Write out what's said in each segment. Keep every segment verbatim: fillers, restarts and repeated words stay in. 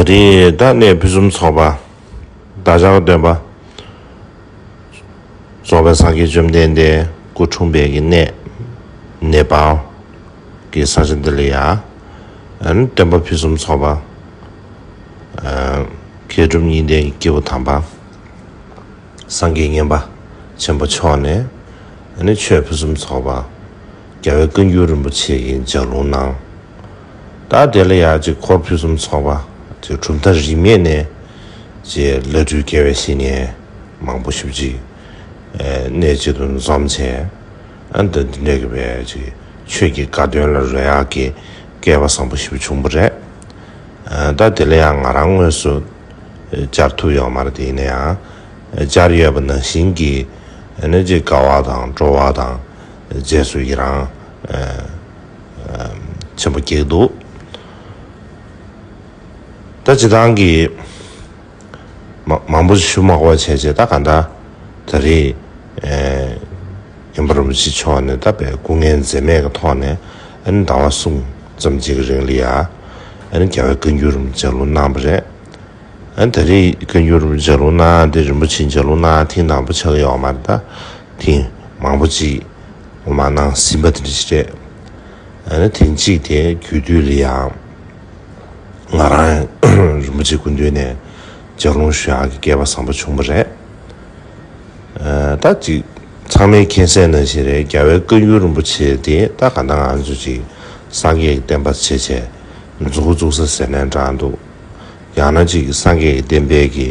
དེ་ད་གནས་ཕུན་སུམ་ཚོགས་པ། བདག་ཅག་སྟོན་པ། རྫོགས་པའི་སངས་རྒྱས་བཅོམ་ལྡན་འདས་སྐུ་འཁྲུངས་པའི་གི་གནས། ནེ་པཱལ་གྱི་ས་ཆ་འདི་ལ་ཡ། ཨ་ནི་སྟོན་པ་ཕུན་སུམ་ཚོགས་པ། ཨ། མཁས་གྲུབ་གཉིས་ལྡན་གྱི་སྐྱེས་བུ་དམ་པ། སངས་རྒྱས་མཉན་པ་ཆེན་པོ་མཆོག་ནས། ཨ་ནི་ཆོས་ཕུན་སུམ་ཚོགས་པ། རྒྱལ་བའི་བཀའ་འགྱུར་རིན་པོ་ཆེ་གི་ལྗགས་ལུང་གནང་། ད་དེ་ལ་ཡང་ཅིག་འཁོར་ཕུན་སུམ་ཚོགས་པ། ཅིག་གྲུབ་མཐའ་རིས་མེད་ནས། ཅིག་བླ་སྤྲུལ་དགེ་བའི་བཤེས་གཉེན་མང་པོ་ཞེ་པོ་ཅིག་ཨ། གནས་གཅིག་ཏུ་འཛོམས་བྱས། ཨ། འདི་འདི་འདྲ་གི་བའི་ཅིག་ཆོས་ཀྱི་དགའ་སྟོན་ལ་རོལ་ཡག་གི་སྐལ་པ་བཟང་པོ་ཞེ་པོ་བྱུང་བ་རེད། ཨ། ད་དེ་ལ་ཡང་ང་རང་དངོས་སུ་བཅར་ཐུབ་ཡོད་མ་རེད་དེ། ཡིན་ན་ཡང་བཅར་ཡོད་པ་ནང་བཞིན་གྱི་ཨ་ནི་ཅིག་དགའ་བ་དང་སྤྲོ་བ་དང་རྗེས་སུ་ཡི་རང་ཨ་ཨ་ཆེན་པོ་སྐྱེས་འདུག་ད་སྤྱིར་བཏང་གི་མ་མང་པོ་ཞུ་མ་དགོས་པ་བྱས་བྱས། ད་ག་འདྲ་ད་རེས་ཨ་མཉན་པ་རིན་པོ་ཆེ་མཆོག་ནས་ད་དཔེ་སྐུ་ངལ་འཛེམས་མེད་ཀྱི་ཐོག་ནས། ཨ་ནི་ཟླ་བ་གསུམ་ཙམ་ཅིག་གི་རིང་ལ་ཡ། ཨ་ནི་རྒྱལ་བའི་བཀའ་འགྱུར་ལྗགས་ལུང་གནང་བ་རེད། ཨ་ནི་ད་རེས་བཀའ་འགྱུར་ལྗགས་ལུང་གནང་དེ་རིན་པོ་ཆེ་ལྗགས་ལུང་གནང་ཐེངས་དང་པོ་ཆགས་ཀྱི་ཡོད་མ་རེད། ད་ཐེངས་མང་པོ་ཅིག་ངོ་མ་གནང་ཟིན་པ་དེ་འདྲ་ཞིག་རེད། ཨ་ནི་ཐེངས་གཅིག་དེ་རྒྱུན་དུས་ལ་ཡ་ང་རང་རིན་པོ་ཆེ་སྐུ་མདུན་ནས་ལྗགས་ལུང་ཞུ་ཡག་གི་སྐལ་པ་བཟང་པོ་བྱུང་བ་རེད། ཨ། ད་ཅིག་ཚང་མས་མཁྱེན་གསལ་ནང་བཞིན་རེད། རྒྱལ་བའི་བཀའ་འགྱུར་རིན་པོ་ཆེ་དེ་ད་ག་འདྲ་ང་ཚོ་ཅིག་སངས་རྒྱས་ཀྱི་བསྟན་པ་བྱས་བྱས་མཛུབ་གུ་བཙུགས་ས་ཟེར་ནའང་འདྲ་འདུག་ཡང་ན་ཅིག་སངས་རྒྱས་ཀྱི་བསྟན་པའི་གི་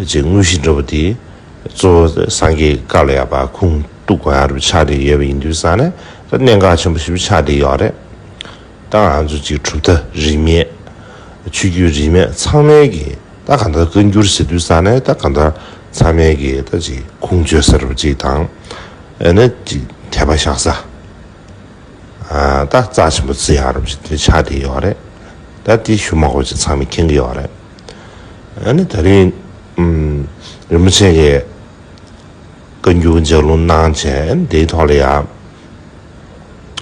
ཅིག་དངོས་གཞི་འདྲ་པོ་དེ་གཙོ་བོ་སངས་རྒྱས་ཀྱི་བཀའ་ལ་ཡ་ཕར་ཁུངས་གཏུགས་དགོས་ཡག་རུ་ཆགས་བསྡད་ཡོད་པ་ཡིན་དུས་ཙང་ནས། ད་གནད་འགག་ཆེན་པོ་ཞེ་པོ་ཆགས་བསྡད་ཡོད་རེད། ད་ང་ཚོ་ཅིག་གྲུབ་མཐའ་རིས་མེད། ཆོས་བརྒྱུད་རིས་མེད་ཚང་མའི་གི་ད་གང་ལྟར་བཀའ་འགྱུར་ཟེར་དུས་ཙང་ནས། ད་གང་ལྟར་ཚང་མའི་གི་ད་ཅིག་ཁུངས་བཅོལ་ས་རུ་ཅིག་དང་། ཨ་ནི་ཅིག་དད་པ་བཞག་ས། ཨ། ད་རྩ་ཆེན་པོ་བརྩི་ཡག་རུ་ཅིག་དེ་ཆགས་བསྡད་ཡོད་རེད། ད་དེ་ཞུ་མ་དགོས་ཅིག་ཚང་མས་མཁྱེན་གི་ཡོད་རེད། ཨ་ནི་ད་རིང་ཨུམ་རིན་པོ་ཆེ་གི་བཀའ་འགྱུར་ལྗགས་ལུང་གནང་བྱས། དེའི་ཐོག་ལ་ཡང་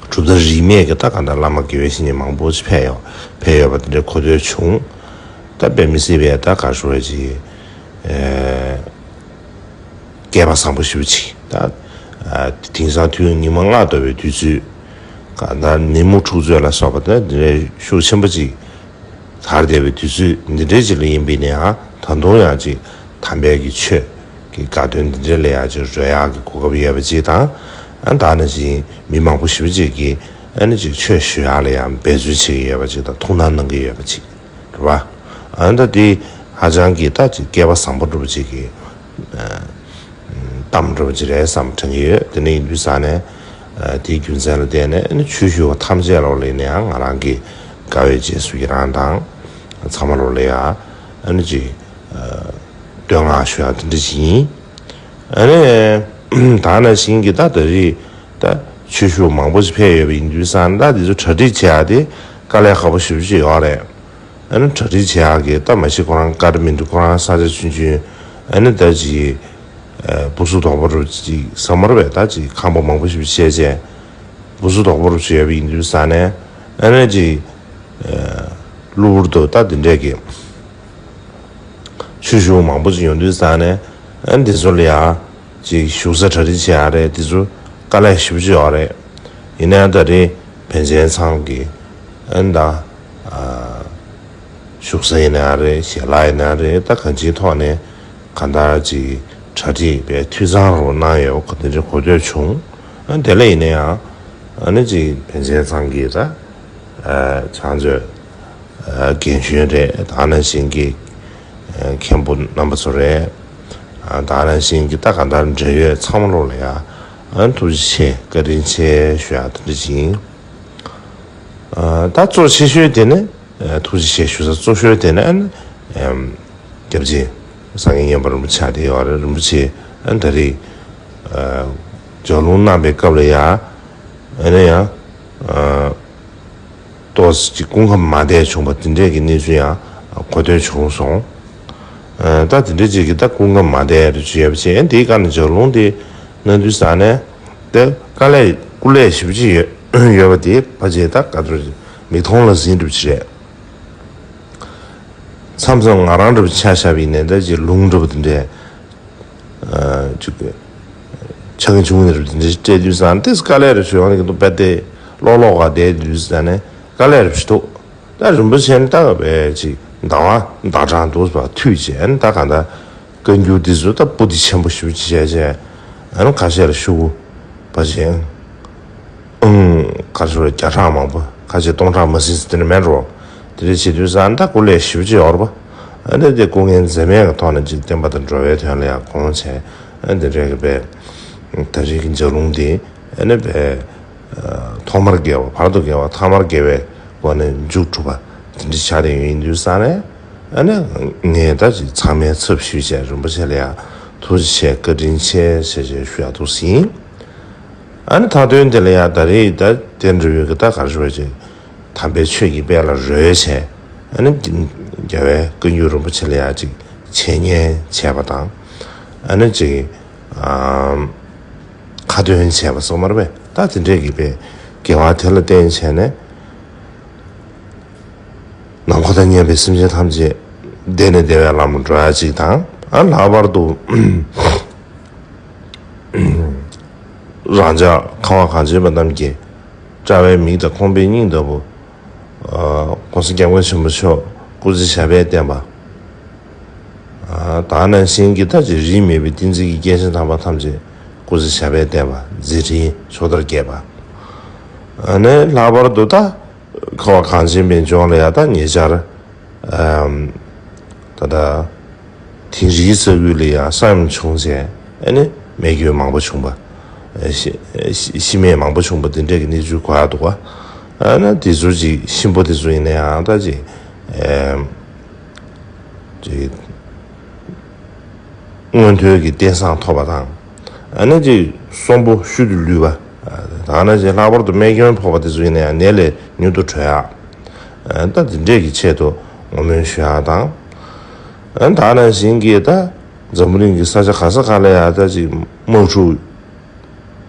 གྲུབ་མཐའ་རིས་མེད་ཀྱི་ད་ག་འདྲ་བླ་མ་དགེ་བའི་བཤེས་གཉེན་མང་པོ་ཞིག་ཕེབས་ཡོད། ཕེབས་ཡོད་པ་དེ་འདྲའི་གོ་ཐོས་བྱུང་། ད་དཔེ་མི་སྲིད་པའི་ད་ག་ཞུ་བ་ཅིག་ཨེ། སྐལ་པ་བཟང་པོ་ཞེ་པོ་ཅིག་ད་ཨ་དེང་སང་དུས་ཉི་མ་ལྔ་བདོ་བའི་དུས་ཚོད། གང་ལྟར་ཉིན་མོ་འཁྲུག་རྩོད་ལ་སོགས་པ་དེ་འདྲའི་ཤུགས་ཆེན་པོ་ཅིག་དར་བསྡད་པའི་དུས་ཚོད་འདི་འདྲའི་ཅིག་ལ་ཡིན་པས་ན། ཡང་ད་དུང་ཡང་ཅིག་དམ་པའི་གི་ཆོས་ཀྱི་དགའ་སྟོན་འདི་འདྲའི་ལ་ཡང་ཅིག་རོལ་ཡག་གི་གོ་སྐབས་ཡོད་པ་ཅིག་དང་། ཨ། ད་ནང་བཞིན་མི་མང་པོ་ཞེ་པོ་ཅིག་གིས་ཨ་ནི་ཅིག་ཆོས་ཞུ་ཡག་ལ་ཡང་འབད་རྩོལ་བྱེད་ཀྱི་ཡོད་པ་ཅིག་དང་། ཐུགས་སྣང་གནང་གི་ཡོད་པ་ཅིག་རེད་པ། ཨ། ད་དེ་ཧ་ཅང་གི་ད་ཅིག་སྐལ་པ་བཟང་པོ་འདྲ་པོ་ཅིག་གི་ཨ། གཏམ་འདྲ་པོ་ཅིག་རེད་བསམ་དྲན་གྱི་ཡོད། དེ་འདྲ་ཡིན་དུས་ཙང་ནས། ཨ། དེའི་རྒྱུ་མཚན་ལ་བརྟེན་ནས་ཨ་ནི་ཆོས་ཞུ་བ་ཐམས་ཅད་ལོག་ལ་ཡིན་ན་ཡང་ང་རང་གི་དགའ་བའི་རྗེས་སུ་ཡི་རང་དང་། ཚང་མ་ལོག་ལ་ཡ་ཨ་ནི་ཅིག་ཨ། བསྟོད་བསྔགས་ཞུ་ཡག་དེ་འདྲ་ཅིག་ཡིན། ཨ་ནི་ད་ནང་བཞིན་གྱི་ད་ད་རེས་ད་ཆོས་ཞུ་བ་མང་པོ་ཞིག་ཕེབས་ཡོད་པ་ཡིན་དུས་ཙང་ནས། ད་དེ་ཚོ་གྲ་སྒྲིག་བྱེད་ཡག་དེ་དཀའ་ལས་ཁག་པོ་ཞེ་པོ་ཅིག་ཡོད་རེད། ཨ་ནི་གྲ་སྒྲིག་བྱེད་ཡག་གི་ད་མ་གཞི་ཁོ་རང་ཀ་ར་མི་འདུག་ཁོ་རང་ས་ཆ་ཆུང་ཆུང་། ཨ་ནི་ད་ཅིག་ཨ། སྦུ་སུ་དོག་པོ་རུ་ཅིག་ཟ་མར་བས་ད་ཅིག་ཁང་པ་མང་པོ་ཞིག་བྱས་བྱས། སྦུ་སུ་དོག་པོ་རུ་བྱས་པ་ཡིན་དུས་ཙང་ནས། ཨ་ནི་ཅིག་ཨ། གློ་བུར་དུ་ད་དེ་འདྲས་ཀྱི་ཆོས་ཞུ་བ་མང་པོ་ཅིག་ཡོང་དུས་ཙང་ནས། ཨ་ནི་དེ་ཚོ་ལ་ཡང་ཅིག་བཞུགས་ས་གྲ་སྒྲིག་བྱེད་ཡག་རེད། དེ་ཚོ་དཀའ་ལས་ཞེ་པོ་ཅིག་ཡོད་རེད། ཡིན་ན་ཡང་ད་རེས་པཎ་ཆེན་ཚང་གི་ཨ་ནི་ད་ཨ། བཞུགས་ས་ཡིན་ན་རེད། ཞལ་ལག་ཡིན་ན་རེད། ད་གང་ཅིའི་ཐོག་ནས་གང་ལྟར་ཅིག་གྲ་སྒྲིག་དཔེ་འཐུས་ཚང་རུ་གནང་ཡོད་པ་དེ་འདྲ་གོ་ཐོས་བྱུང་། ཨ། དེ་ལ་ཡིན་ན་ཡང་ཨ་ནི་ཅིག་པཎ་ཆེན་ཚང་གི་ད་ཨ། ཕྱག་མཛོད་ཨ། རྒན་གཞོན་རེད། ད་ནང་བཞིན་གྱི་ཨ། མཁན་པོ་རྣམ་པ་ཚོ་རེད། ཨ། ད་ནང་བཞིན་གྱི་ད་གང་ལྟར་འབྲེལ་ཡོད་ཚང་མ་ལོག་ལ་ཡ་ཨ། ཐུགས་རྗེ་ཆེ་བཀའ་དྲིན་ཆེ་ཞུ་ཡག་དེ་འདྲ་ཅིག་ཡིན། ཨ། ད་གཙོ་ཆེ་ཤོས་དེ་ནི། ཨ། ཐུགས་རྗེ་ཆེ་ཞུ་ས་གཙོ་ཤོས་དེ་ནི་ཨ་ནི་ཨམ། སྐྱབས་རྗེ་སངས་རྒྱས་མཉན་པ་རིན་པོ་ཆེ་དེ་ཡོད་རེད། རིན་པོ་ཆེ་ཨ་ནི་ད་རེས་ཨ། ལྗགས་ལུང་གནང་པའི་སྐབས་ལ་ཡ་ཨ་ནི་ཡང་ཨ། ཏོག་ཙམ་ཅིག་སྐུ་ཁམས་མ་བདེ་བྱུང་བ་དེ་འདྲས་ཀྱི་གནས་ཚུལ་ཡང་གོ་ཐོས་བྱུང་སོང་། ཨ། ད་དེ་འདྲས་ཅིག་གིས་ད་སྐུ་ཁམས་མ་བདེ་རུ་ཅིག་ཡོད་པ་བྱས། ཨ་ནི་དེའི་སྐབས་ནས་ལྗགས་ལུང་དེ་གནང་དུས་ཙང་ནས། དེ་དཀའ་ལས་སྐུ་ལས་ཞེ་པོ་ཅིག་ཡོད་ཡོད་པ་དེ་ཕལ་ཆེར་ད་ག་ཚོད་མིག་མཐོང་ལག་ཟིན་འགྲུབ་ཅིག་རེད། མཚམས་མཚམས་ང་རང་འདྲ་པོ་ཆ་བཞག་པ་ཡིན་ནའི་ད་ཅིག་ལུང་འདྲ་པོ་དེ་འདྲའི་ཨ་ཅིག་ཆ་གི་བྱུང་ནས་རེད་དེ་འདྲའི་སྤྲད་དུས་ཙང་དེ་དཀའ་ལས་རེད་ཞུ་ཡོང་གི་འདུག་དཔེ་དེ་ལོག་ལོག་ག་བསྡད་དུས་ཙང་ནས་དཀའ་ལས་རེད་ཞུ་འདུག་ད་རིན་པོ་ཆེ་ནི་ད་ག་བས་ཅིག་ཟླ་བ་ཟླ་གྲངས་འདུག་པ་མཐུད་བྱས་ནི་ད་ག་ད་བཀའ་འགྱུར་འདི་ཚོ་ད་པོ་ཏི་ཆེན་པོ་ཞེ་པོ་ཅིག་བྱས་བྱས་ཨ་ནི་ཁ་ཤས་ལ་ཞུ་བ་བྱས། ཨང་། ག་རེ་ཞུ་རེད། བརྒྱ་ཕྲག་མང་པོ་ཁ་ཤས་སྟོང་ཕྲག་མ་ཟིན་ཙམ་དེ་འདྲ་མེད་འགྲོ། དེ་འདྲ་བྱེད་དུས་ཙང་ད་སྐུ་ལས་ཞེ་པོ་ཅིག་ཡོད་རེད་པ། ཨ་ནི་དེ་སྐུ་ངལ་འཛེམ་མེད་ཀྱི་ཐོག་ནས་ཅིག་བསྟན་པ་དང་འགྲོ་བའི་དོན་ལ་ཡང་དགོངས་བྱས། ཨ་ནི་དེ་འདྲའི་གི་པའི་ད་རེས་ཀྱི་ལྗགས་ལུང་དེ་ཨ་ནི་པའི་ཐོག་མར་དགེ་བ་བར་དུ་དགེ་བ་ཐ་མར་དགེ་བའི་སྒོ་ནས་མཇུག་གྲུབ་པ་དེ་འདྲ་ཆགས་བསྡད་ཡོད་ཡིན་དུས་ཙང་ནས་ཨ་ནི་ངས་ད་ཅིག་ཚང་མའི་ཚབ་ཞུས་བྱས་རིན་པོ་ཆེ་ལ་ཡང་ཐུགས་རྗེ་ཆེ་བཀའ་དྲིན་ཆེ་ཞེས་བྱས་ཞུ་ཡག་འདུག་ཟིན། ཨ་ནི་མཐའ་དོན་དེ་ལ་ཡང་ད་རེས་ད་དེ་འདྲ་བའི་གི་ད་ག་རེ་ཞུ་བ་ཅིག་དམ་པའི་ཆོས་ཀྱི་དཔལ་ལ་རོལ་བྱས་ཨ་ནི་རྒྱལ་བའི་བཀའ་འགྱུར་རིན་པོ་ཆེ་ལ་ཡང་ཅིག་འཆད་ཉན་བྱས་པ་དང་ཨ་ནི་ཅིག་ཨམ་ཁ་ཏོན་བྱས་པ་སོགས་མ་རེད་པས། ད་དེ་འདྲས་ཀྱི་པའི་དགེ་བ་དེ་ལ་བརྟེན་བྱས་ནས་ནམ་མཁའ་དང་མཉམ་པའི་སེམས་ཅན་ཐམས་ཅད་བདེ་ནས་བདེ་བའི་ལམ་ལ་འགྲོ་ཡ་ཅིག་དང་ཨ་ལྷག་པར་དུ། རང་ཅག་ཁམས་པ་གངས་ཅན་པ་རྣམས་ཀྱི་དཔྲལ་བའི་མིག་དང་ཁོང་པའི་སྙིང་ལྟ་བུ། ཨ་༸གོང་ས་༸སྐྱབས་མགོན་ཆེན་པོ་མཆོག་སྐུ་ཚེ་ཞབས་པད་བརྟན་པ། ཨ་ད་ག་ནང་བཞིན་གྱི་ད་ཅིག་རིས་མེད་པའི་བསྟན་འཛིན་གྱི་སྐྱེས་ཆེན་དམ་པ་ཐམས་ཅད་སྐུ་ཚེ་ཞབས་པད་བརྟན་པ་མཛད་འཕྲིན་ཕྱོགས་མཐར་རྒྱས་པ། ཨ་ནི་ལྷག་པར་དུ་ད་ཁམས་པ་གངས་ཅན་པའི་ལྗོངས་ལ་ཡང་ད་ཉེ་ཆར། ཨམ། ད་ལྟ། དིང་རིའི་ས་ཁུལ་ལ་ཡང་ས་ཡོམ་བྱུང་རྗེས་ཨ་ནི་རྨས་སྐྱོན་མང་པོ་བྱུང་པ། ཤི་ཤི་རྨས་མང་པོ་བྱུང་པ་འདི་འདྲས་ཀྱི་གནས་ཚུལ་གོ་ཡག་འདུག་ག་ཨ་ནི་དེ་ཚོ་ཅིག་གཤིན་པོ་དེ་ཚོ་ཡིན་ན་ཡང་ད་ཅིག་ཨམ། ཅིག་མངོན་མཐོའི་གི་རྟེན་བཟང་ཐོབ་པ་དང་། ཨ་ནི་ཅིག་གསོན་པོ་ཤུལ་དུ་ལུས་པ། ད་ནི་ཅིག་ལྷག་པར་དུ་རྨས་སྐྱོན་ཕོག་པ་དེ་ཚོ་ཡིན་ན་ཡང་ནད་ལས་མྱུར་དུ་གྲོལ་ཡག་ད་དེ་འདྲས་ཀྱི་ཆེད་དུ་བསྔོ་སྨོན་ཞུ་ཡག་དང་། ད་ནང་བཞིན་གྱི་ད་འཛམ་བུ་གླིང་གི་ས་ཆ་ག་ས་ག་ལ་ཡང་ད་ཅིག་དམག་འཁྲུག་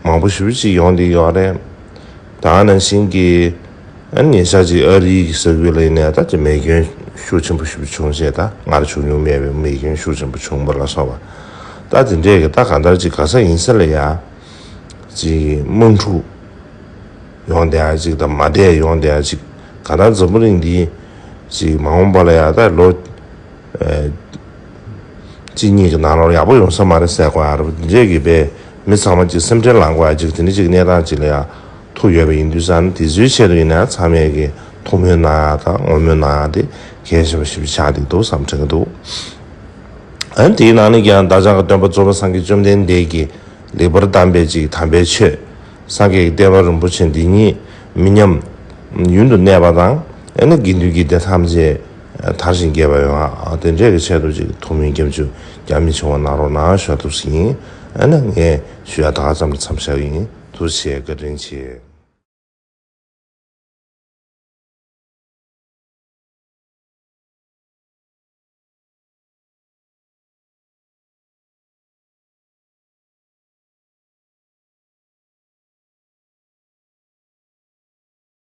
མང་པོ་ཞེ་པོ་ཅིག་ཡོང་བསྡད་ཡོད་རེད། ད་ནང་བཞིན་གྱི་ཨ་ནི་ཉེ་ཆར་ཅིག་ཨ་རིའི་གི་ས་ཁུལ་ལ་ཡིན་ནའི་ད་ཅིག་རྨས་སྐྱོན་ཤུགས་ཆེན་པོ་ཞེ་པོ་བྱུང་རྗེས་ད་སྔར་བྱུང་མྱོང་མེད་པའི་རྨས་སྐྱོན་ཤུགས་ཆེན་པོ་བྱུང་བ་ལ་སོགས་པ། ད་དེ་འདྲས་ཀྱི་ད་གང་ལྟར་ཅིག་ག་ས་ཡིན་ས་ལ་ཡང་ཅིག་དམག་འཁྲུག་ཡོང་བསྡད་ཡ་ཅིག་དང་མ་བསྡད་ཡོང་བསྡད་ཡ་ཅིག་གང་ལྟར་འཛམ་བུ་གླིང་འདི་ཅིག་མ་འོངས་པ་ལ་ཡང་ད་ལོ་ཨ་གཅིག་གཉིས་ཀྱི་ནང་ལོགས་ཡག་པོ་ཡོང་ས་མ་རེད་ཟེར་གོ་ཡ་རེད། དེ་འདྲས་ཀྱི་པའི་མི་ཚང་མ་ཅིག་སེམས་ཁྲལ་ལངས་དགོས་ཡ་ཅིག་དེ་འདྲས་ཅིག་གནས་སྟངས་ཅིག་ལ་ཡང་ཐུག་ཡོད་པ་ཡིན་དུས་ཙང་དེ་ཚོའི་ཆེད་དུ་ཡིན་ན་ཚང་མས་ཀྱི་ཐུགས་སྨོན་གནང་ཡ་དང་བསྔོ་སྨོན་གནང་ཡ་དེ་གལ་ཆེན་པོ་ཞེ་པོ་ཆགས་བསྡད་འདུག་བསམ་དྲན་གྱི་འདུག་ཨ་ནི་དེའི་ནང་ནས་ཀྱང་བདག་ཅག་གི་སྟོན་པ་གཙོ་བོ་སངས་རྒྱས་བཅོམ་ལྡན་འདས་ཀྱིས་ལེགས་པར་གདམས་པའི་ཅིག་དམ་པའི་ཆོས། སངས་རྒྱས་ཀྱི་བསྟན་པ་རིན་པོ་ཆེ་འདི་ཉིད་མི་ཉམས་ཡུན་དུ་གནས་པ་དང་ཨ་ནི་དགེ་འདུན་གྱི་སྡེ་ཐམས་ཅད་དར་ཞིང་རྒྱས་པ་ཡོང་བ་དེ་འདྲའི་གི་ཆེད་དུ་ཅིག་ཐུགས་སྨོན་སྐྱབས་འཇུག་རྒྱ་མི་ཆུང་བ་གནང་རོགས་གནང་ཞུ་ཐུབ་ཟིན། ཨ་ནི་ངས་ཞུ་ཡ་ད་ག་ཙམ་ལ་མཚམས་བཞག་ཡིན། ཐུགས་རྗེ་ཆེ། བཀའ་དྲིན་ཆེ།